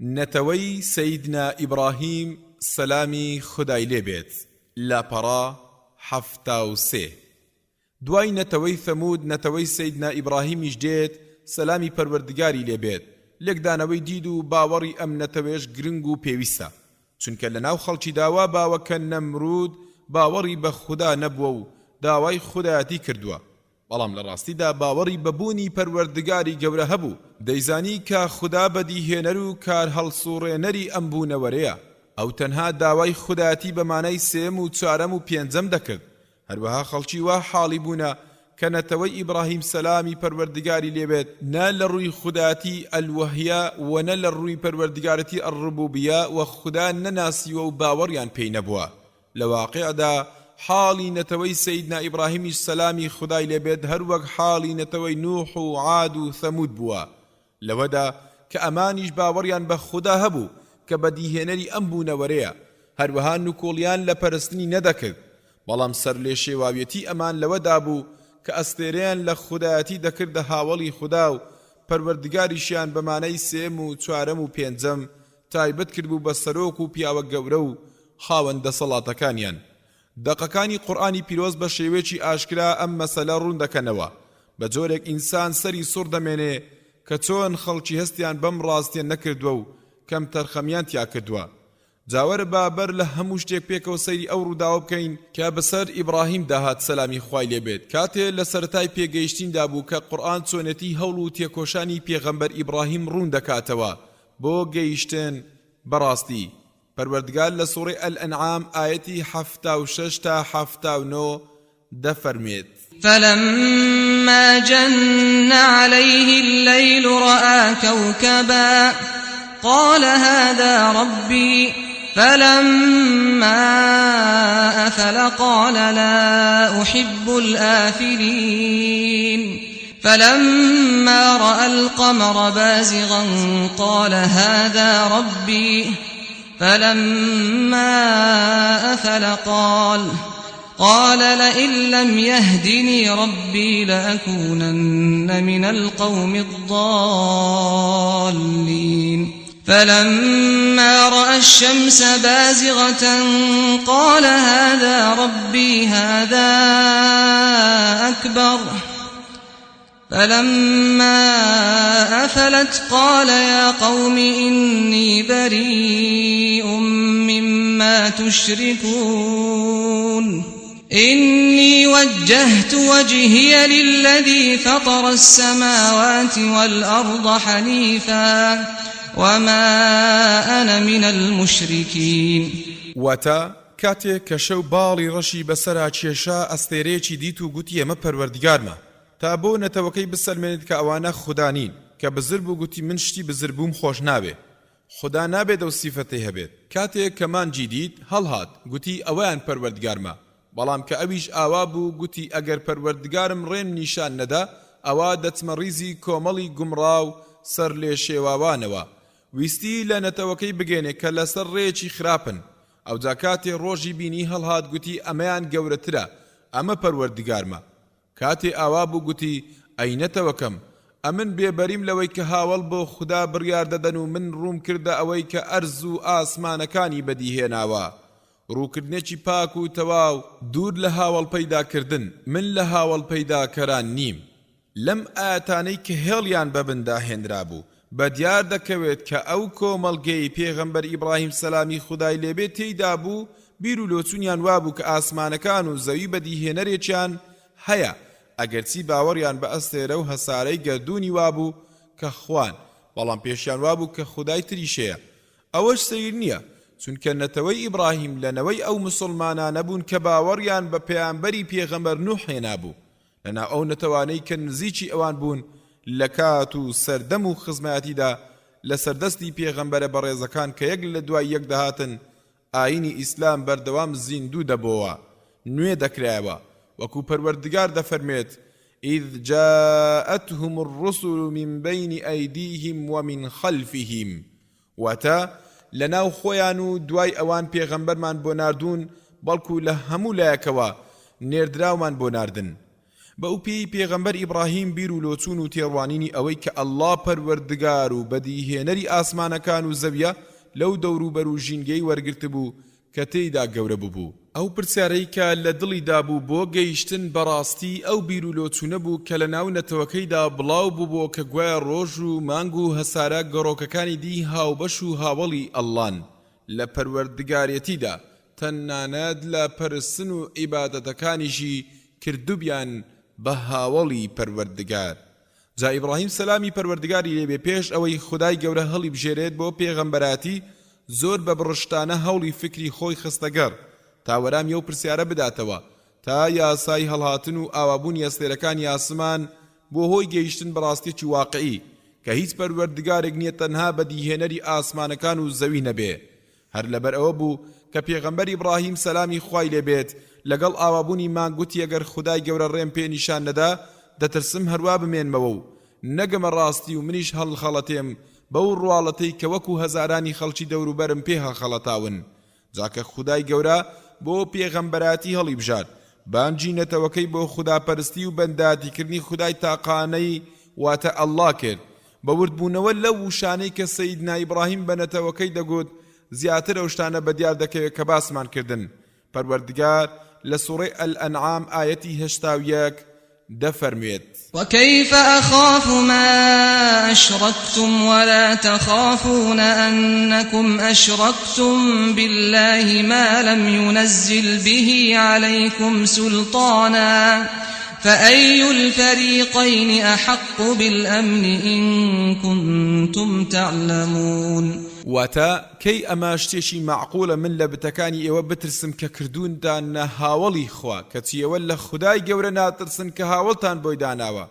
نەتەوەی سەیدنا ئیبڕاهیم سەلامی خودای لێ بێت، لاپەڕە 73. دوای نەتەوەی ثەمود نەتەوەی سەیدنا ئیبڕاهیمیش دێت سەلامی پەروەردگاری لێ بێت، لێکدانەوەی دید و باوەڕی ئەم نەتەوەیەش گرنگ و پێویستە، چونکە لەناو خەڵکیدا وا باوە کە نەمرود باوەڕی بە خودا نەبووە و داوای خودایەتی کردووە، بەڵام لە ڕاستیدا باوەڕی بە بوونی پەروەردگاری گەورە هەبوو، دەیزانی کە خودا بەدیهێنەر و کارهەڵسوڕێنەری ئەم بوونەوەرەیە، ئەو تەنها داوای خودایەتی بە مانای سێیەم و چوارەم و پێنجەم دەکرد، هەروەها خەڵکی وا حاڵی بوونە کە نەتەوەی ئیبڕاهیم سەلامی پەروەردگاری لێ بێت نە لە ڕووی خودایەتی، الوهیە، و نە لە ڕووی پەروەردگارەتی، الربوبیە، وە خودایان نەناسیوە و باوەڕیان پێی نەبووە. لە واقیعدا حاڵی نەتەوەی سەیدنا ئیبڕاهیمیش سەلامی خودای لێ بێت هەر وەک حاڵی نەتەوەی نوح و عاد و ثەمود بووە لەوەدا کە ئەمانیش باوەڕیان بە خودا هەبوو کە بەدیهێنەری ئەم بوونەوەرەیە هەروەها نکوڵیان لە پەرستنی نەدەکرد بەڵام سەرلێشێواویەتی ئەمان لەوەدا بوو کە ئەستێرەیان لە خودایەتی دەکردە هاوەڵی خودا و پەروەردگاریشیان بە مانای سێیەم و چوارەم و پێنجەم تایبەت کردبوو بە سەرۆک و پیاوە گەورە و خاوەن دەسەڵاتەکانیان. دەقەکانی قورئانی پیرۆز بە شێوەیەکی ئاشکرا ئەم مەسەلە ڕوون دەکەنەوە، بە جۆرێک ئینسان سەری سوڕ دەمێنێ کە چۆن خەڵکی هەستیان بەم ڕاستیە نەکردوە و کەمتەرخەمیان تیا کردوە. جا وەرە با بەر لە هەموو شتێک پێکەوە سەیری ئەو ڕووداوە بکەین کە بەسەر ئیبڕاهیم دا هات سەلامی خوای لێ بێت کاتێ لە سەرەتای پێگەیشتنیدا بوو کە قورئان چۆنێتی هەوڵ و تێکۆشانی پێغەمبەر ئیبڕاهیم ڕوون دەکاتەوە بۆ گەیشتن بە ڕاستی. پەروەردگار لە سوڕەی الانعام ئایەتی 76 تا 79 دەفەرموێت. فلما جن علیه اللیل رآی کوکبا قال هذا ربی فلما أفل قال لا أحب الآفلین فلما رأى القمر بازغا قال هذا ربي فلما أفل قال قال لئن لم يهدني ربي لأكونن من القوم الضالين فلما رأى الشمس بازغة قال هذا ربي هذا أكبر فلما أفلت قال يا قوم إني بريء مما تشركون إني وجهت وجهي للذي فطر السماوات والأرض حنيفا وما أنا من المشركين. واتە، کاتێ کە شەو باڵی ڕەشی بەسەرا کێشا ئەستێرەیەکی دیت و گوتی ئەمە پەروەردگارمە تا بۆ نەتەوەکەی بسەلمێنێت کە ئەوانە خودا نین، کە بزر بوو گوتی من شتی بزربووم خۆش ناوێ خودا نابێت ئەو سیفەتەی هەبێت. کاتێ کە مانگی دیت هەڵهات گوتی ئەوەیان پەروەردگارمە، بەڵام کە ئەویش ئاوا بوو گوتی ئەگەر پەروەردگارم ڕێم نیشان نەدا ئەوا دەچمە ڕیزی کۆمەڵی گومڕا و سەرلێشێواوانەوە. ویستی لە نەتەوەکەی بگەینێ کە لەسەر ڕێیەکی خراپن، ئەوجا کاتێ ڕۆژی بینی هەڵهات گوتی ئەمەیان گەورەترە، ئەمە پەروەردگارمە. کاتێ ئاوا بوو گوتی، ئەی نەتەوەکەم! ئەمن بێبەریم لەوەی کە هاوەڵ بۆ خودا بڕیار دەدەن و من ڕووم کردە ئەوەی کە ئەرز و ئاسمانەکانی بەدی هێناوە، ڕووکردنێکی پاک و تەواو، دوور لە هاوەڵ پەیدا کردن، من لە هاوەڵ پەیداکەران نیم. لەم ئایەتانەی کە هێڵیان بە بندا هێنرابوو، بەدیار دەکەوێت کە ئەو کۆمەڵگەیەی پێغەمبەر ئیبڕاهیم سەلامی خودای لێ بێت تێیدا بوو، بیر و لۆچوونیان وابوو کە ئاسمانەکان و زەوی بەدیهێنەرێکیان هەیە، ئەگەرچی باوەڕیان بە ئەستێرە و هەسارەی گەردوونی وابوو کە خوان، بەڵام پێشیان وابوو کە خودای تریش هەیە. ئەوەش سەیر نییە، چونکە نەتەوەی ئیبڕاهیم لە نەوەی ئەو موسڵمانانە بوون کە باوەڕیان بە پەیامبەری پێغەمبەر نوح هێنابوو، لەناو ئەو نەتەوانەی کە نزیکی ئەوان بوون لە کات و سەردەم و خزمایەتیدا لەسەر دەستی پێغەمبەرە بەڕێزەکان کە یەک لە دوای یەک دەهاتن ئایینی ئیسلام بەردەوام زیندوو دەبۆوە نوێ دەکرایەوە وەکو پەروەردگار دەفەرموێت اذ جاءتهم الرسل من بین ایدیهم ومن خلفهم واتە، لەناو خۆیان و دوای ئەوان پێغەمبەرمان بۆ ناردوون بەڵکو لە هەموو لایەکەوە نێردراومان بۆ ناردن. بەو پێیەی پێغەمبەر ئیبڕاهیم بیر و لۆچوون و تێڕوانینی ئەوەی کە اللە پەروەردگار و بەدیهێنەری ئاسمانەکان و زەویە لەو دەوروبەر و ژینگەی وەرگرتبوو کە تێیدا گەورە ببوو. ئەو پرسیارەی کە لە دڵیدا بوو بۆ گەیشتن بە ڕاستی ئەو بیر و لۆچوونە بوو کە لە ناو نەتەوەکەیدا بڵاو بووبۆ کە گوایە ڕۆژ و مانگ و هەسارە گەڕۆکەکانی دی هاوبەش و هاوەڵی اللەن لە پەروەردگارێتیدا تەنانەت لە پەرستن و عیبادەتەکانیشی کردبیان بە هاوەڵی پەروەردگار. جا ئیبڕاهیم سەلامی پەروەردگاری لێ بێ پێش ئەوەی خودای گەورە هەڵیبژێرێت بۆ پێغەمبەرایەتی زۆر بە بڕشتانە هەوڵی فیکری خۆی خستە گەڕ تا وەرامی ئەو پرسیارە بداتەوە تا یاسای هەڵهاتن و ئاوابوونی ئەستێرەکانی ئاسمان بووە هۆی گەیشتن بە ڕاستیەکی واقعی کە هیچ پەروەردگارێک نیە تەنها بەدیهێنەری ئاسمانەکان و زەوی نەبێ هەر لەبەر ئەوە بوو کە پێغەمبەر ئیبڕاهیم سەلامی خوای لێ بێت لەگەڵ ئاوابوونی مانگ گوتی ئەگەر خودای گەورە ڕێم پێ نیشان نەدا دەترسم هەروا بمێنمەوە و نەگەمە ڕاستی و منیش هەڵخەڵەتێم بەو ڕواڵەتەی کە وەکو هەزارانی خەڵکی دەوروبەرم پێ هەڵخەڵەتاون جا کە خودای گەورە بۆ پێغەمبەرایەتی هەڵیبژارد بانگی نەتەوەکەی بۆ خوداپەرستی و بەندایەتیکردنی خودای تاقانەی واتە اللە کرد بە وردبوونەوە لەو وشانەی کە سەیدنا ئیبڕاهیم بە نەتەوەکەی دەگوت زیاتر ئەو شتانە بەدیار دەکەوێت کە باسمان کردن پەروەردگار لە سوڕەی الانعام ئایەتی 81 دەفەرموێت. وكيف أخاف ما أشركتم ولا تخافون أنكم أشركتم بالله ما لم ينزل به عليكم سلطانا فأي الفريقين أحق بالأمن إن كنتم تعلمون. واتە، کەی ئەمە شتێکی مەعقولە من لە بتەکانی ئێوە بترسم کە کردوونتاننە هاوەڵی خوا کەچی ئێوە لە خودای گەورە ناترسن کە هاوەڵتان بۆی داناوە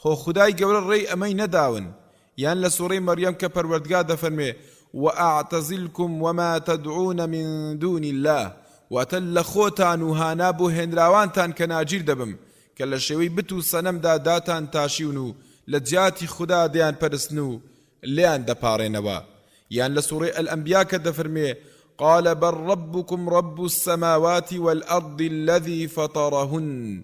خۆ خودای گەورە ڕێی ئەمەی نەداون یان لە سوڕەی مەریەم کە پەروەردگار دەفەرموێ، وأعتزلکم وما تدعون من دون اللە، واتە لە خۆتان و هانا بۆ هێنراوانتان کە ناگیر دەبم کە لە شێوەی بت و سەنەمدا داتان تاشیون و لە جیاتی خودا دەیانپەرستن و لێیان دەپاڕێنەوە یان لە سوڕەی الانبیاء کە دەفەرموێ، قال بل ربکم رب السماوات والارض الذی فطرهن،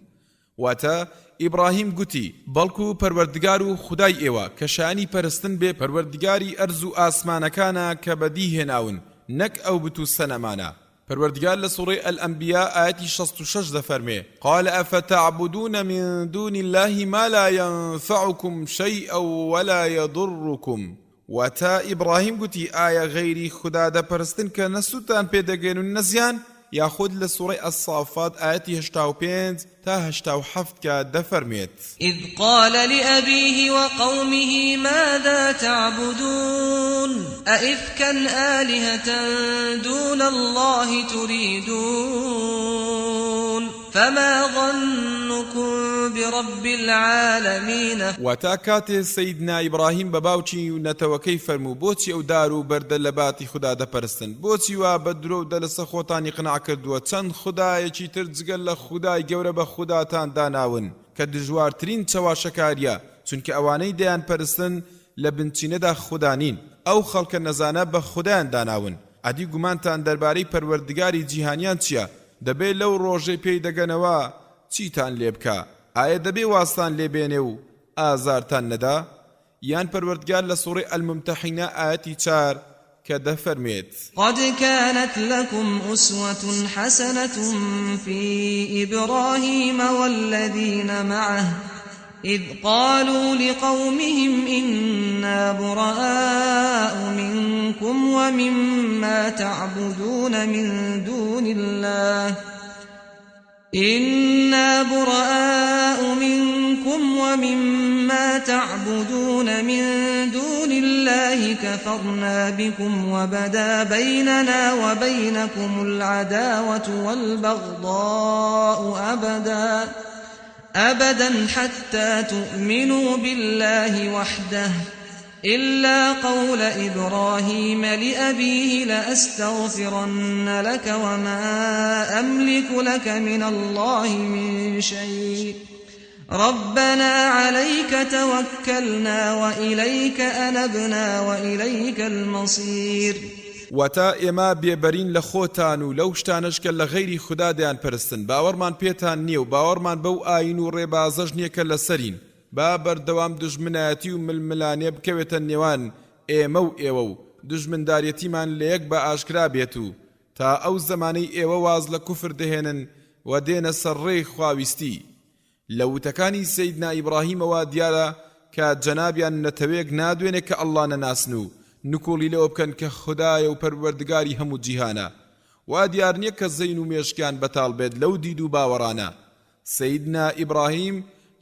واتە، ئیبڕاهیم گوتی، بەڵکو پەروەردگار و خودای ئێوە کە شایەنی پەرستن بێ پەروەردگاری ئەرز و ئاسمانەکانە کە بەدی هێناون نەک ئەو بت و سەنەمانە. پەروەردگار لە سوڕەی الانبیاء ئایەتی 66 دەفەرموێ، قال افتعبدون من دون اللە ما لا ینفعکم شیئا ولا یضرکم، واتە، ئیبڕاهیم گوتی، ئایا غەیری خودا دەپەرستن کە نە سوودتان پێ دەگەیەن و نە زیان؟ یاخود لە سوڕەی الصافات ئایەتی 85 تا 87 کە دەفەرموێت. اذ قال لأبیه وقومه ماذا تعبدون أئفکا آلهة دون اللە تریدون فما ظنکم برب العالمین. واتە، کاتێ سەیدنا ئیبڕاهیم بە باوکی و نەتەوەکەی فەرموو بۆچی ئەو دار و بەردە لە باتی خودا دەپەرستن، بۆچی وا بە درۆ و دەلەسە خۆتان ئیقناع کردووە چەند خودایەکی تر جگە لە خودای گەورە بە خوداتان داناون کە دژوارترین چەواشەکاریە چونکە ئەوانەی دەیانپەرستن لە بنچینەدا خودا نین ئەو خەڵکە نەزانە بە خودایان داناون ئەدی گومانتان دەربارەی پەروەردگاری جیهانیان چیە دەبێ لەو ڕۆژەی پێی دەگەنەوە چیتان لێ بکا؟ ئایە دەبێ وازتان لێ بێنێ و ئازارتان نەدا؟ یان پەروەردگار لە سوڕەی الممتحنە ئایەتی چار کە دەفەرموێت. قد كانت لكم أسوة حسنة في إبراهيم والذين معه إذ قالوا لقومهم إنا براء منكم ومما تعبدون من دون الله إنا براء منكم ومما تعبدون من دون الله كفرنا بكم وبدا بيننا وبينكم العداوة والبغضاء أبدا أبدا حتى تؤمنوا بالله وحده إلا قول إبراهيم لأبيه لأستغفرن لك وما أملك لك من الله من شيء ربنا عليك توكلنا وإليك أنبنا وإليك المصير. واتە، ئێمە بێبەرین لە خۆتان و لەو شتانەش کە لە غەیری خودا دەیانپەرستن، باوەڕمان پێتان نییە و باوەڕمان بەو ئایین و ڕێبازەش نییە کە لەسەرین، با بەردەوام دوژمنایەتی و ململانێ بکەوێتە نێوان ئێمە و ئێوە و دوژمنداریەتیمان لەیەک بە ئاشکرا بێت و تا ئەو زەمانەی ئێوە واز لە کوفر دەهێنن و دێنە سەر ڕێی خواویستی. لە وتەکانی سەیدنا ئیبڕاهیمەوە دیارە کە جەنابیان نەتەوەیەک نادوێنێ کە اللە نەناسن و نکوڵی لەوە بکەن کە خودایە و پەروەردگاری هەموو جیهانە. وا دیار نیە کە زەین و مێشکیان بەتاڵ بێت لەو دید و باوەڕانە. سەیدنا ئیبڕاهیم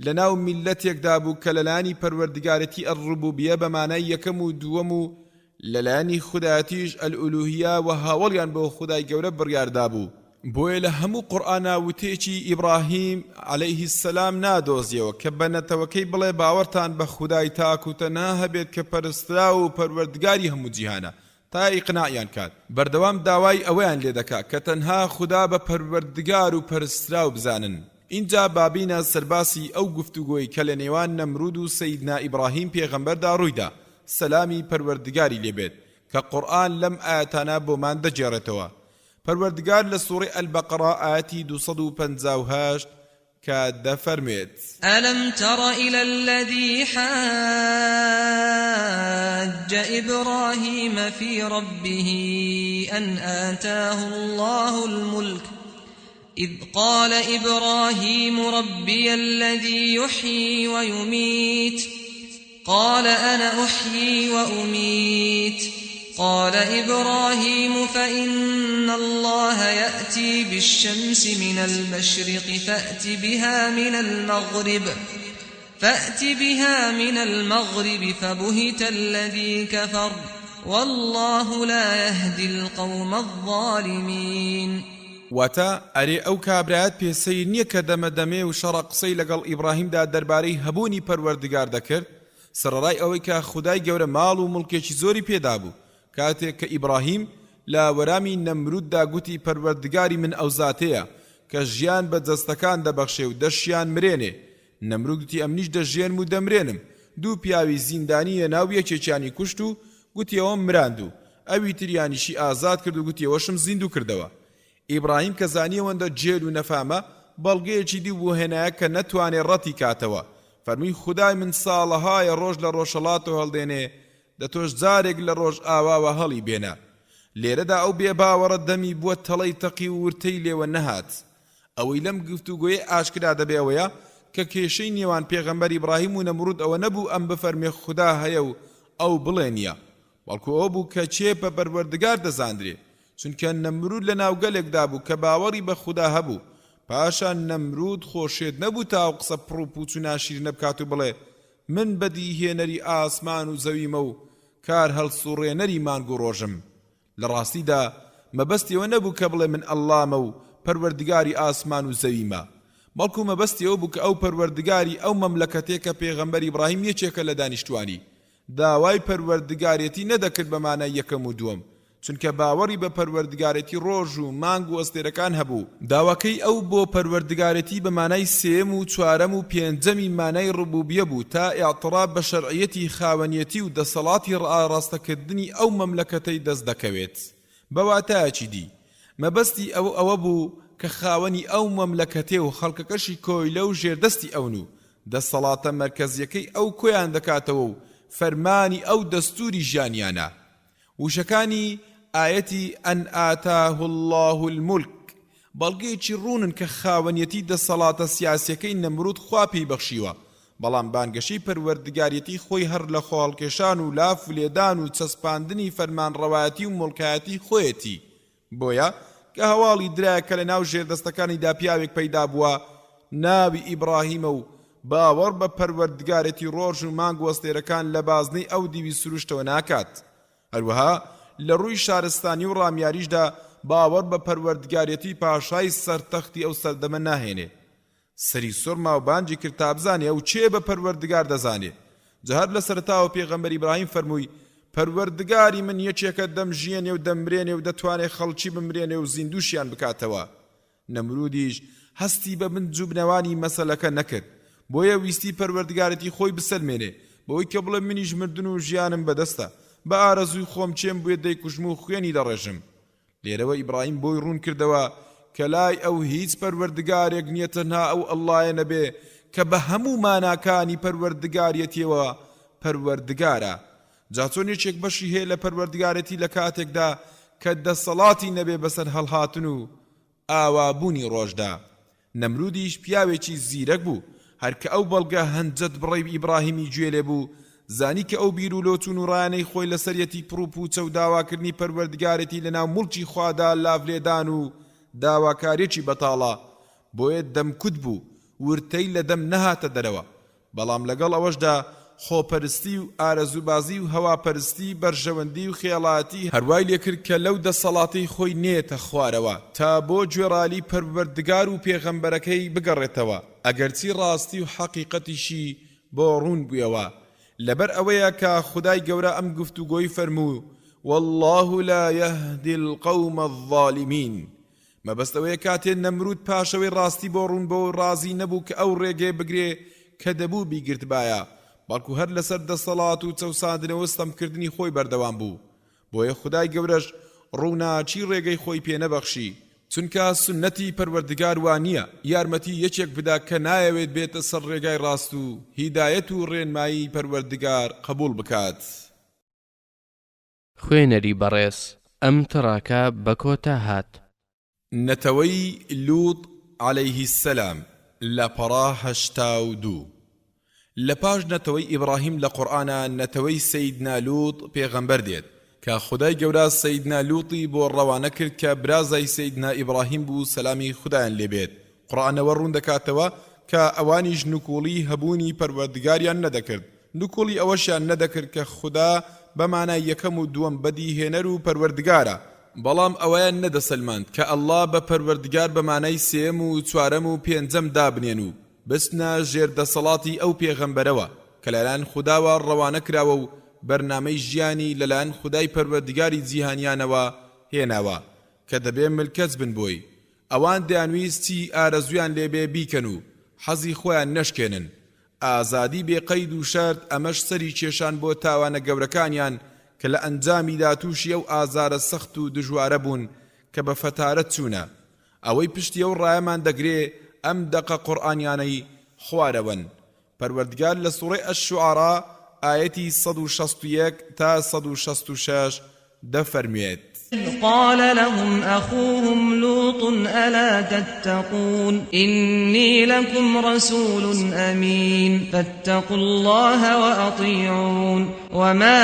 لەناو میللەتێکدا بوو کە لەلایەنی پەروەردگارێتی الربوبیە بە مانای یەکەم و دووەم و لەلایەنی خودایەتیش الالوهیە وە هاوەڵیان بۆ خودای گەورە بڕیار دابوو، بۆیە لە هەموو قورئانا وتەیەکی ئیبڕاهیم علیه السلام نادۆزیەوە کە بە نەتەوەکەی بڵێ باوەڕتان بە خودای تاک و تەنها هەبێت کە پەرستراو و پەروەردگاری هەموو جیهانە تا ئیقناعیان کات بەردەوام داوای ئەوەیان لێ دەکا کە تەنها خودا بە پەروەردگار و پەرستراو بزانن. ئینجا با بێینە سەر باسی ئەو گفتوگۆی کە لە نێوان نەمرود و سەیدنا ئیبڕاهیم پێغەمبەردا ڕوویدا، سەلامی پەروەردگاری لێ بێت، کە قورئان لەم ئایەتانە بۆمان دەگێڕێتەوە. پەروەردگار لە سوڕەی البقرە ئایەتی 258 کە دەفەرموێت. ألم تر إلى الذي حاج إبراهيم في ربه أن آتاه الله الملك إذ قال إبراهيم ربي الذي يحيي ويميت قال أنا أحيي وأميت قال إبراهيم فإن الله يأتي بالشمس من المشرق فأت بها من المغرب فأت بها من المغرب فبهت الذي كفر واللە لا یهدی القوم الظالمین. واتە، ئەرێ ئەو کابرایەت پێ سەیر نیە کە دەمە دەمێ و شەڕە قسەی لەگەڵ ئیبڕاهیمدا دەربارەی هەبوونی پەروەردگار دەکرد سەرەڕای ئەوەی کە خودای گەورە ماڵ و موڵکێکی زۆری پێ دابوو کاتێک کە ئیبڕاهیم لە وەرامی نەمروددا گوتی پەروەردگاری من ئەو زاتەیە کە ژیان بە جەستەکان دەبەخشێ و دەشیان مرێنێ نەمرود گوتی ئەمنیش دەژیێنم و دەمرێنم، دوو پیاوی زیندانی هێنا و یەکێکیانی کوشت و گوتی ئەوەم مراند و ئەوی تریانیشی ئازاد کرد و گوتی ئەوەشم زیندوو کردەوە. ئیبراهیم کە زانی ئەوەندە گێل و نەفامە، بەڵگەیەکی دی بۆ هێنایە کە نەتوانێ ڕەتی کاتەوە، فەرمووی خودای من ساڵەهایە ڕۆژ لە ڕۆژهەڵاتەوە هەڵدێنێ، دە تۆش جارێک لە ڕۆژئاواوە هەڵی بێنە. لێرەدا ئەو بێباوەڕە دەمی بووە تەڵەی تەقی و ورتەی لێوە نەهات. ئەوەی لەم گفتوگۆیە ئاشکرا دەبێ ئەوەیە کە کێشەی نێوان پێغەمبەر ئیبڕاهیم و نەمڕود ئەوە نەبوو ئەم بفەرمێ خودا هەیە و ئەو بڵێ نییە، بەڵکو ئەوە بوو کە کێ بە پەروەردگار دەزاندرێ، چونکە نەمرود لە ناو گەلێکدا بوو کە باوەڕی بە خودا هەبوو، پاشان نەمرود خۆ شێت نەبوو تا ئەو قسە پڕ و پوچ و ناشیرنە بکات و بڵێ من بەدیهێنەری ئاسمان و زەویمە و کار هەڵسوڕێنەری مانگ و ڕۆژم. لە ڕاستیدا مەبەستی ئەوە نەبوو کە بڵێ من اللامە و پەروەردگاری ئاسمان و زەویمە، بەڵکو مەبەستی ئەوە بوو کە ئەو پەروەردگاری ئەو مەملەکەتەیە کە پێغەمبەر ئیبراهیم یەکێکە لە دانیشتوانی، داوای پەروەردگارێتی نەدەکرد بە مانای یەکەم و دووەم، چونکە باوەڕی بە پەروەردگارێتی ڕۆژ و مانگ و ئەستێرەکان هەبوو، داواکەی ئەو بۆ پەروەردگارێتی بە مانای سێیەم و چوارەم و پێنجەمی مانای ڕبوبیە بوو تا ئیعتڕاف بە شەرعیەتی خاوەنیەتی و دەسەڵاتی ڕئاڕاستەکردنی ئەو مەملەکەتەی دەست دەکەوێت. بە واتایەکی دی، مەبەستی ئەو ئەوە بوو کە خاوەنی ئەو مەملەکەتێ و خەڵکەکەشی کۆیلە و ژێردەستی ئەون و دەسەڵاتە مەرکەزیەکەی ئەو کۆیان دەکاتەوە و فەرمانی ئەو دەستوری ژیانیانە. وشەکانی ئایەتی ان آتاه اللە الملک بەڵگەیەکی ڕوونن کە خاوەنیەتی دەسەڵاتە سیاسیەکەی نەمرود خوا پێی بەخشیوە، بەڵام بانگەشەی پەروەردگاریەتی خۆی هەر لە خۆهەڵکێشان و لاف لێدان و چەسپاندنی فەرمانڕەوایەتی و موڵکایەتی خۆیەتی، بۆیە کە هەواڵی درایە کە لەناو ژێردەستەکانیدا پیاوێک پەیدا بووە ناوی ئیبڕاهیمە و باوەڕ بە پەروەردگارێتی ڕۆژ و مانگ و ئەستێرەکان لە بازنەی ئەو دیوی سروشتەوە ناکات هەروەها لە ڕووی شارستانی و ڕامیاریشدا باوەڕ بە پەروەردگارێتی پاشای سەر تەختی ئەو سەردەمە ناهێنێ سەری سوڕما و بانگی کرد تا بزانێ ئەو کێ بە پەروەردگار دەزانێ. جا هەر لە سەرەتاوە پێغەمبەر ئیبراهیم فەرمووی، پەروەردگاری من یەکێکە دەمژیێنێ و دەمرێنێ و دەتوانێ خەڵکی بمرێنێ و زیندووشیان بکاتەوە. نەمرودیش هەستی بە بنج و بنەوانی مەسەلەکە نەکرد، بۆیە ویستی پەروەردگارێتی خۆی بسەلمێنێ بەوەی کە بڵێ منیش مردن و ژیانم بەدەستە. بە ئارەزووی خۆم کێم بوێت دەیکوژم و خوێنی دەڕێژم. لێرەوە ئیبڕاهیم بۆی ڕوون کردەوە کە لای ئەو هیچ پەروەردگارێک نیە تەنها ئەو اللە یە نەبێ کە بە هەموو ماناکانی پەروەردگاریەتیەوە پەروەردگارە، جا چۆن یەکێک بەشی هەیە لە پەروەردگارێتی لە کاتێکدا کە دەسەڵاتی نەبێ بەسەر هەڵهاتن و ئاوابوونی ڕۆژدا؟ نەمرودیش پیاوێکی زیرەک بوو، هەر کە ئەو بەڵگە هەنجەت بڕەی ئیبڕاهیمی گوێ لێ بوو، زانی کە ئەو بیر و لۆچوون و ڕایانەی خۆی لەسەریەتی پڕوپووچە و داواکردنی پەروەردگارێتی لەناو موڵکی خوادا لاڤلێدان و داواکاریەکی بەتاڵە، بۆیە دەمکوت بوو، ورتەی لە دەم نەهاتە دەرەوە. بەڵام لەگەڵ ئەوەشدا خۆپەرستی و ئارەزووبازی و هەواپەرستی بەرژەوەندی و خێڵایەتی هەروای لێکرد کە لەو دەسەڵاتەی خۆی نەیەتە خوارەوە تا بۆ گوێڕالی پەروەردگار و پێغەمبەرەکەی بگەڕێتەوە ئەگەرچی ڕاستی و حەقیقەتیشی بۆ ڕوون بویەوە لەبەر ئەوەیە کە خودای گەورە ئەم گفتوگۆی فەرموو واللە لا یهدی القوم الظالمین مەبەست ئەوەیە کاتێ نەمرود پاشەوەی ڕاستی بۆ ڕوون بۆوە ڕازی نەبوو کە ئەو ڕێگەیە بگرێ کە دەبوو بیگرتبایە بەڵکو هەر لەسەر دەسەڵات و چەوساندنەوە ستەمکردنی خۆی بەردەوام بوو بۆیە خودای گەورەش ڕووناکی ڕێگەی خۆی پێ نەبەخشی چونکە سوننەتی پەروەردگار وانییە یارمەتی یەکێک بدا کە نایەوێت بێتە سەر ڕێگای ڕاست و هیدایەت و ڕێنمایی پەروەردگار قبوڵ بکات. خوێنەری بەڕێز ئەم تڕاکە بە کۆتا هات. نەتەوەی لوط علیه السلام، لاپەڕە 82. لە پاش نەتەوەی ئیبڕاهیم لە قورئانا نەتەوەی سەیدنا لوط پێغەمبەر دێت کە خودای گەورە سەیدنا لوطی بۆ ڕەوانە کرد کە برازای سەیدنا ئیبڕاهیم بوو سەلامی خودایان لێ بێت قورئان ئەوە ڕوون دەکاتەوە کە ئەوانیش نکوڵی هەبوونی پەروەردگاریان نەدەکرد، نکوڵی ئەوەشیان نەدەکرد کە خودا بە مانای یەکەم و دووەم بەدیهێنەر و پەروەردگارە، بەڵام ئەوەیان نەدەسەلماند کە اللە بە پەروەردگار بە مانای سێیەم و چوارەم و پێنجەم دابنێن و بچنە ژێر دەسەڵاتی ئەو پێغەمبەرەوە کە لەلایەن خوداوە ڕەوانە کراوە و بەرنامەی ژیانی لەلایەن خودای پەروەردگاری جیهانیانەوە هێناوە کە دەبێ ملکەچ بن بۆی ئەوان دەیانویست چی ئارەزوویان لێ بێ بیکەن و حەزی خۆیان نەشکێنن. ئازادی بێ قەید و شەرت ئەمەش سەری کێشان بۆ تاوانە گەورەکانیان کە لە ئەنجامیدا تووشی ئەو ئازارە سەخت و دژوارە بوون کە بە فەتارەت چوونە. ئەوەی پشتی ئەو ڕایەمان دەگرێ ئەم دەقە قورئانیانەی خوارەوەن. پەروەردگار لە سوڕەی الشعراء ئایەتی 161 تا 166 دەفەرموێت. إذ قال لهم أخوهم لوط ألا تتقون إني لكم رسول أمين فاتقوا الله وأطيعون وما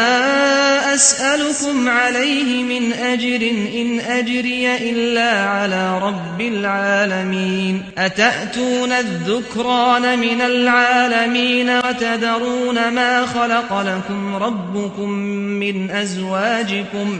أسألكم عليه من أجر إن أجري إلا على رب العالمين أتأتون الذكران من العالمين وتذرون ما خلق لكم ربكم من أزواجكم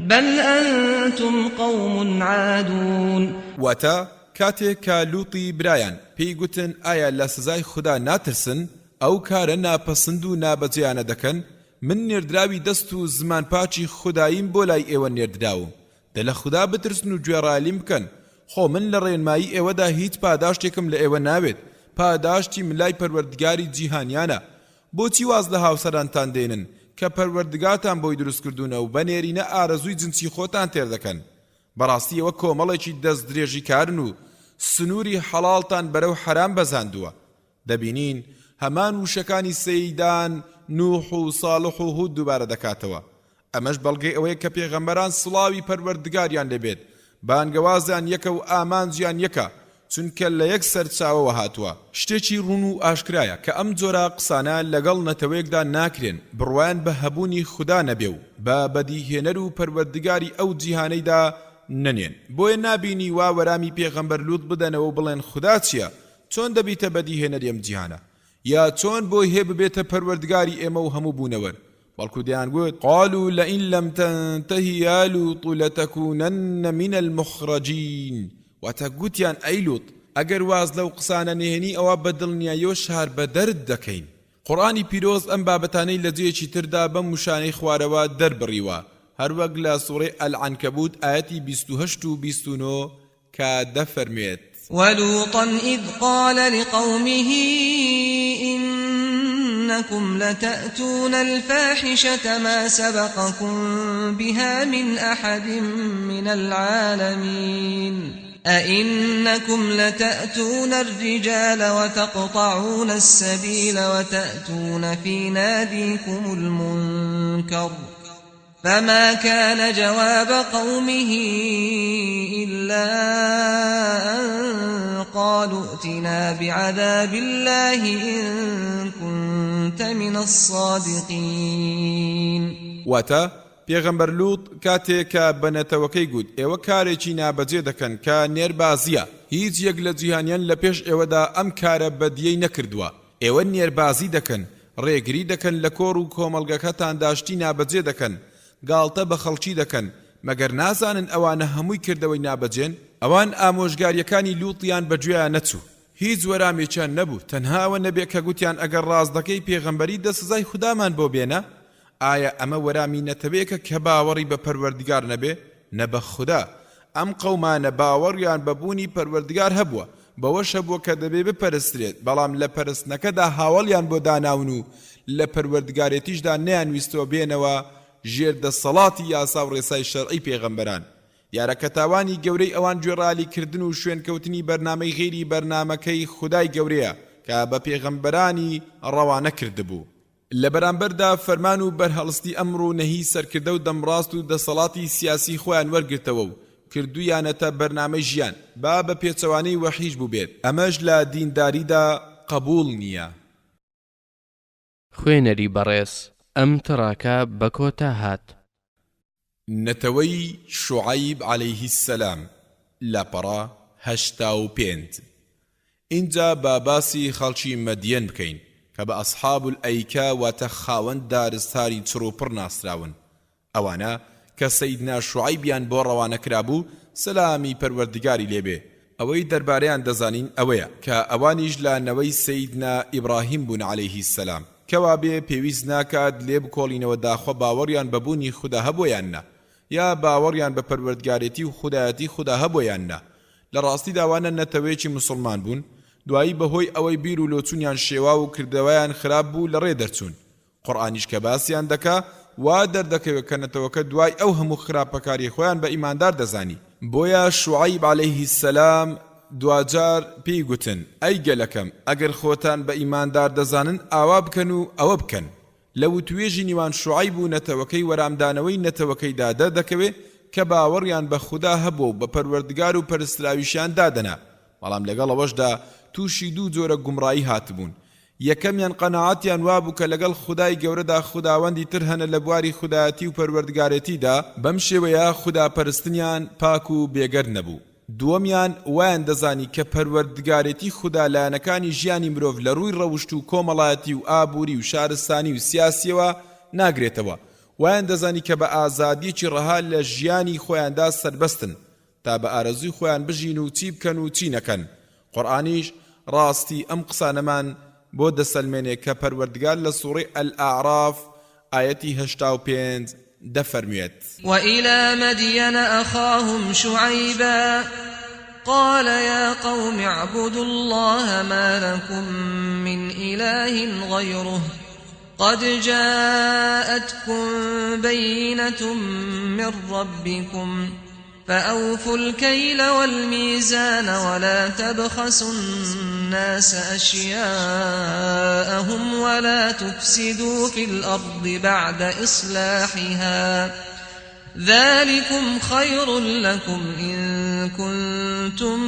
بل أنتم قوم عادون. واتە، کاتێ کە لوطی برایان پێی گوتن ئایا لە سزای خودا ناترسن ئەو کارە ناپەسند و نابەجێیانە دەکەن، من نێردراوی دەست و زمان پاکی خوداییم بۆ لای ئێوە نێردراوم، دە لە خودا بترسن و گوێڕایەلیم بکەن، خۆ من لە ڕێنمایی ئێوەدا هیچ پاداشتێکم لە ئێوە ناوێت، پاداشتی من لای پەروەردگاری جیهانیانە. بۆچی واز لە هاوسەرانتان دێنن کە پەروەردگارتان بۆی دروست کردوونە و بە نێرینە ئارەزووی جنسی خۆتان تێر دەکەن؟ بەڕاستی ئێوە کۆمەڵێکی دەستدرێژیکارن و سنووری حەڵاڵتان بەرەو حەرام بەزاندووە. دەبینین هەمان وشەکانی سەیدان نوح و ساڵح و هود دووبارە دەکاتەوە، ئەمەش بەڵگەی ئەوەیە کە پێغەمبەران سڵاوی پەروەردگاریان لێ بێت بانگەوازیان یەکە و ئامانجیان یەکە چونکە لە یەک سەرچاوەوە هاتووە. شتێکی ڕوون و ئاشکرایە کە ئەم جۆرە قسانە لەگەڵ نەتەوەیەکدا ناکرێن بڕوایان بە هەبوونی خودا نەبێ و بە بەدیهێنەر و پەروەردگاری ئەو جیهانەیدا نەنێن بۆیە نابینی وا وەرامی پێغەمبەر لوط بدەنەوە و بڵێن خودا چیە چۆن دەبیتە بەدیهێنەری ئەم جیهانە؟ یا چۆن بۆی هەیە ببێتە پەروەردگاری ئێمە و هەموو بوونەوەر؟ بەڵکو دەیانگوت، قالوا لئن لم تنته یا لوط لتکونن من المخرجین، واتە گوتیان ئەی لوط ئەگەر واز لەو قسانە نەهێنی ئەوا بە دڵنیاییەوە شاربەدەرت دەکەین. قورئانی پیرۆز ئەم بابەتانەی لە جێیەکی تردا بەم وشانەی خوارەوە دەربڕیوە، هەروەک لە سوڕەی العنکبوت ئایەتی 28 و 29 کە دەفەرموێت. ولوطا إذ قال لقومه إن. ئەئینەکوم لەتەئتوونە الفاحشە ما سبقکم بها من احد من العالمین ئەئینەکم لەتەئتوونە الرجال وتقطعون السبیل وتەئتوون فی نادیکم المنکر فما کان جواب قومه إلا أن قالوا ائتنا بعذاب الله إن كنت من الصادقین. واتە، پێغەمبەر لوط کاتێ کە بە نەتەوەکەی گوت ئێوە کارێکی نابەجێ دەکەن کە نێربازیە، هیچ یەک لە جیهانیان لە پێش ئێوەدا ئەم کارە بەدیەی نەکردووە، ئێوە نێربازی دەکەن، ڕێگری دەکەن لە کۆڕ و کۆمەڵگەکەتاندا شتی نابەجێ دەکەن، گاڵتە بە خەڵکی دەکەن، مەگەر نازانن ئەوانە هەمووی کردەوەی نابەجێن؟ ئەوان ئامۆژگارییەکانی لوطیان بە گوێیا نەچوو، هیچ وەرامێکیان نەبوو، تەنها ئەوە نەبێ کە گوتیان ئەگەر ڕاست دەکەی پێغەمبەری دە سزای خودامان بۆ بێنە، ئایا ئەمە وەرامی نەتەوەیەکە کە باوەڕی بە پەروەردگار نەبێ؟ نە بە خودا. ئەم قەومانە باوەڕیان بە بوونی پەروەردگار هەبووە، بەوەش هەبووە کە دەبێ بپەرسترێت، بەڵام لە پەرستنەکەدا هاوەڵیان بۆ داناون و لە پەروەردگارێتیشدا نەیانویستووە بێنەوە ژێر دەسەڵاتی یاسا و ڕێسای شەرعی پێغەمبەران. دیارە کە تاوانی گەورەی ئەوان گوێڕایەلی کردن و شوێنکەوتنی بەرنامەی غەیری بەرنامەکەی خودای گەورەیە کە بە پێغەمبەرانی ڕەوانە کردبوو. لە بەرامبەردا فەرمان و بەرهەڵستی ئەمر و نەهی سەرکردە و دەمڕاست و دەسەڵاتی سیاسی خۆیان وەرگرتەوە و کردوویانەتە بەرنامەی ژیان، با بە پێچەوانەی وەحیش بووبێت، ئەمەش لە دینداریدا قەبووڵ نییە. خوێنەری بەڕێز ئەم تڕاکە بە کۆتا هات. نەتەوەی شوعەیب علیه السلام، لاپەڕە 85. ئینجا با باسی خەڵکی مەدیەن بکەین کە بە اصحاب الایکە واتە خاوەن دارستانی چڕ و پڕ ناسراون، ئەوانە کە سەیدنا شوعەیبیان بۆ ڕەوانە کرابوو سەلامی پەروەردگاری لێ بێ، ئەوەی دەربارەیان دەزانین ئەوەیە کە ئەوانیش لە نەوەی سەیدنا ئیبڕاهیم بوون علیه السلام، کەوابێ پێویست ناکات لێ بکۆڵینەوە داخوا باوەڕیان بە بوونی خودا هەبووە یان نا، یا باوەڕیان بە پەروەردگارێتی و خودایەتی خودا هەبووە یان نا، لە ڕاستیدا ئەوانە نەتەوەیەکی موسڵمان بوون، دوایی بەهۆی ئەوەی بیر و لۆچوونیان شێواو و کردەوەیان خراپ بوو لەڕێ دەرچوون، قورئانیش کە باسیان دەکا وا دەردەکەوێ کە نەتەوەکە دوای ئەو هەموو خراپەکاریەی خۆیان بە ئیماندار دەزانی، بۆیە شوعەیب علیه السلام دواجار پێی گوتن، ئەی گەلەکەم ئەگەر خۆتان بە ئیماندار دەزانن ئاوا بکەن و ئەوە بکەن. لە وتوێژی نیوان شوعەیب و نەتەوەکەی وەرامدانەوەی نەتەوەکەیدا دەردەکەوێ کە باوەڕیان بە خودا هەبووە و بە پەروەردگار و پەرستراویشیان دادەنا، بەڵام لەگەڵ ئەوەشدا تووشی دوو جۆرە گومڕایی هاتبوون، یەکەمیان قەناعەتیان وابوو کە لەگەڵ خودای گەورەدا خوداوەندی تر هەنە لە بواری خودایەتی و پەروەردگارێتیدا، بەم شێوەیە خودا پەرستنیان پاک و بێگەرد نەبوو. دووەمیان وایان دەزانی کە پەروەردگارێتی خودا لایەنەکانی ژیانی مرۆڤ لە رووی رەوشت و کۆمەڵایەتی و ئابووری و شارستانی و سیاسیەوە ناگرێتەوە، وایان دەزانی کە بە ئازادیەکی رەها لە ژیانی خۆیاندا سەربەستن تا بە ئارەزووی خۆیان بژین و چی بکەن و چی نەکەن، قورئانیش ڕاستی ئەم قسانەمان بۆ دەسەلمێنێ کە پەروەردگار لە سوڕەی الاعراف ئایەتی 85 دەفەرموێت. وإلى مدين أخاهم شعيبا قال يا قوم اعبدوا الله ما لكم من إله غيره قد جاءتكم بينة من ربكم فأوفوا الكيل والميزان ولا تبخسوا الناس أشياءهم ولا تفسدوا في الأرض بعد إصلاحها ذلكم خير لكم إن كنتم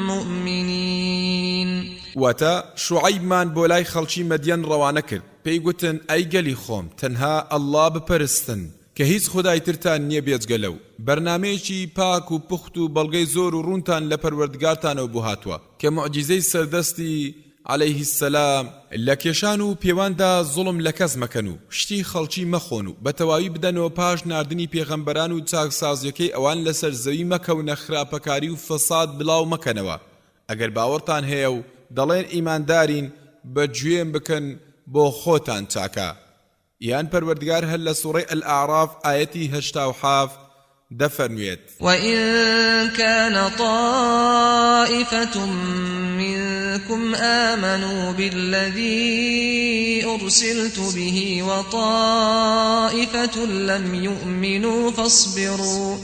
مؤمنين. واتە، شوعەیبمان بۆ لای خەڵکی مەدیەن ڕەوانە کرد، پێی گوتن، ئەی گەلی خۆم، تەنها اللە بپەرستن، کە هیچ خودای ترتان نییە بێجگە لەو، بەرنامەیەکی پاک و پوخت و بەڵگەی زۆر و ڕوونتان لە پەروەردگارتانەوە بۆ هاتووە، کە موعجیزەی سەردەستی، علیه السلام، لە کێشان و پێواندا زوڵم لە کەس مەکەن و شتی خەڵکی مەخۆن و بە تەواوی بدەنەوە پاش ناردنی پێغەمبەران و چاکسازیەکەی ئەوان لەسەر زەوی مەکەونە خراپەکاری و فەساد بڵاو مەکەنەوە ئەگەر باوەڕتان هەیە و دەڵێن ئیماندارین بە گوێم بکەن بۆ خۆتان چاکە یان پەروەردگار هەر لە سوڕەی الاعراف ئایەتی 87 دەفەرموێت. وَإِن كَانَ طَائِفَةٌ مِّنكُمْ. منكم آمنوا بالذی أرسلت به وطائفة لم يؤمنوا فاصبروا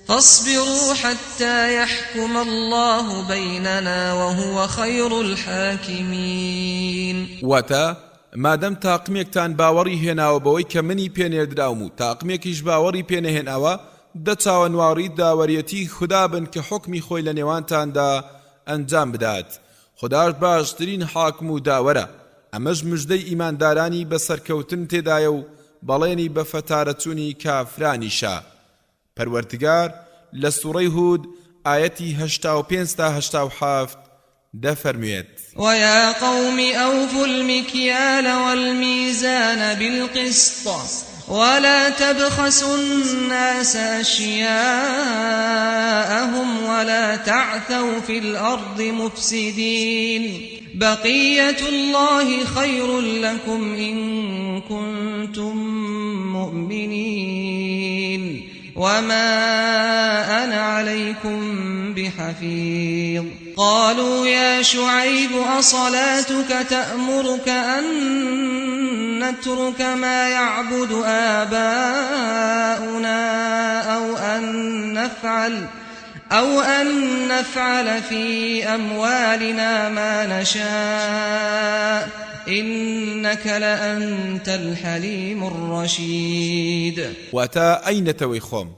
فاصبروا حتى يحكم الله بيننا وهو خير الحاکمین. واتە، مادەم تاقمێکتان باوەڕی هێناوە بەوەی کە منی پێ نێردراوم و تاقمێکیش باوەڕی پێ نەهێناوە، دە چاوەنواڕی داوەریەتی خودا بن کە حوکمی خۆی لە نێوانتاندا ئەنجام بدات، خوداش باشترین حاکم و داوەرە، ئەمەش مژدەی ئیماندارانی بە سەرکەوتن تێدایە و بەڵێنی بە فەتارەچوونی کافرانیشە. پەروەردگار لە سوڕەی هود ئایەتی 85 تا 87 دەفەرموێت. ویا قوم اوفوا المکیال والمیزان بالقسط ولا تبخسوا الناس اشیاءهم ولا تعثوا فی الارض مفسدین بقیة اللە خیر لکم ان کنتم مؤمنین وما انا علیکم بحفیظ قالوا یا شعیب اصلاتک تأمرک ان نترک ما یعبد آباؤنا او ان نفعل او ان نفعل فی اموالنا ما نشاء انک لانت الحلیم الرشید. واتە، ئەی نەتەوەی خۆم،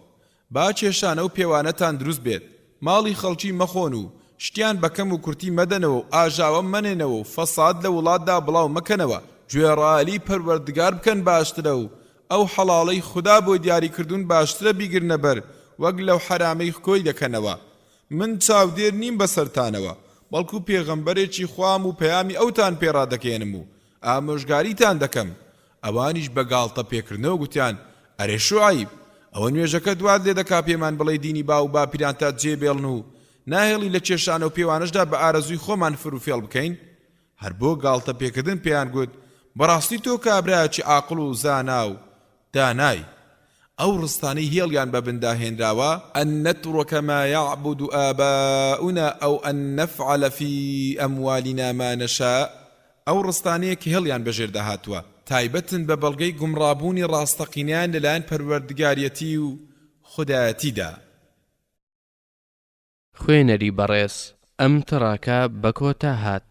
با کێشانە و پێوانەتان دروست بێت، ماڵی خەڵکی مەخۆن و شتیان بە کەم و کورتی مەدەنەوە و ئاژاوە مەنێنەوە و فەساد لە وڵاتدا بڵاو مەکەنەوە، گوێڕایەلی پەروەردگار بکەن باشترە و ئەو حەڵاڵەی خودا بۆی دیاری کردوون باشترە بیگرنە بەر وەک لەو حەرامەی کۆی دەکەنەوە، من چاودێر نیم بەسەرتانەوە، بەڵکو پێغەمبەرێکی خوام و پەیامی ئەوتان پێ ڕادەگەیەنم و ئامۆژگاریتان دەکەم، ئەوانیش بە گاڵتە پێکردنەوە گوتیان، ئەرێ شوعەیب، ئەوە نوێژەکەت وات لێ دەکا پێمان بڵێی دینی باو و باپیرانتا جێ بێڵن و ناهێڵی لە کێشانە و پێوانەشدا بە ئارەزووی خۆمان فروفێڵ بکەین؟ هەر بۆ گاڵتە پێکردن پێیان گوت، بەڕاستی تۆ کابرایەکی عاقڵ و زانا و دانای. ئەو ڕستانەی هێڵیان بە بندا هێنراوە، ان نترک ما یعبد آباؤنا او ان نفعل فی اموالنا ما نشاء، ئەو ڕستانەیە کە هێڵیان بە ژێردا هاتووە، تایبەتن بە بەڵگەی گومڕابوونی ڕاستەقینەیان لەلایەن پەروەردگاریەتی و خودایەتیدا. خوێنەری بەڕێز ئەم تڕاکە بە کۆتا هات.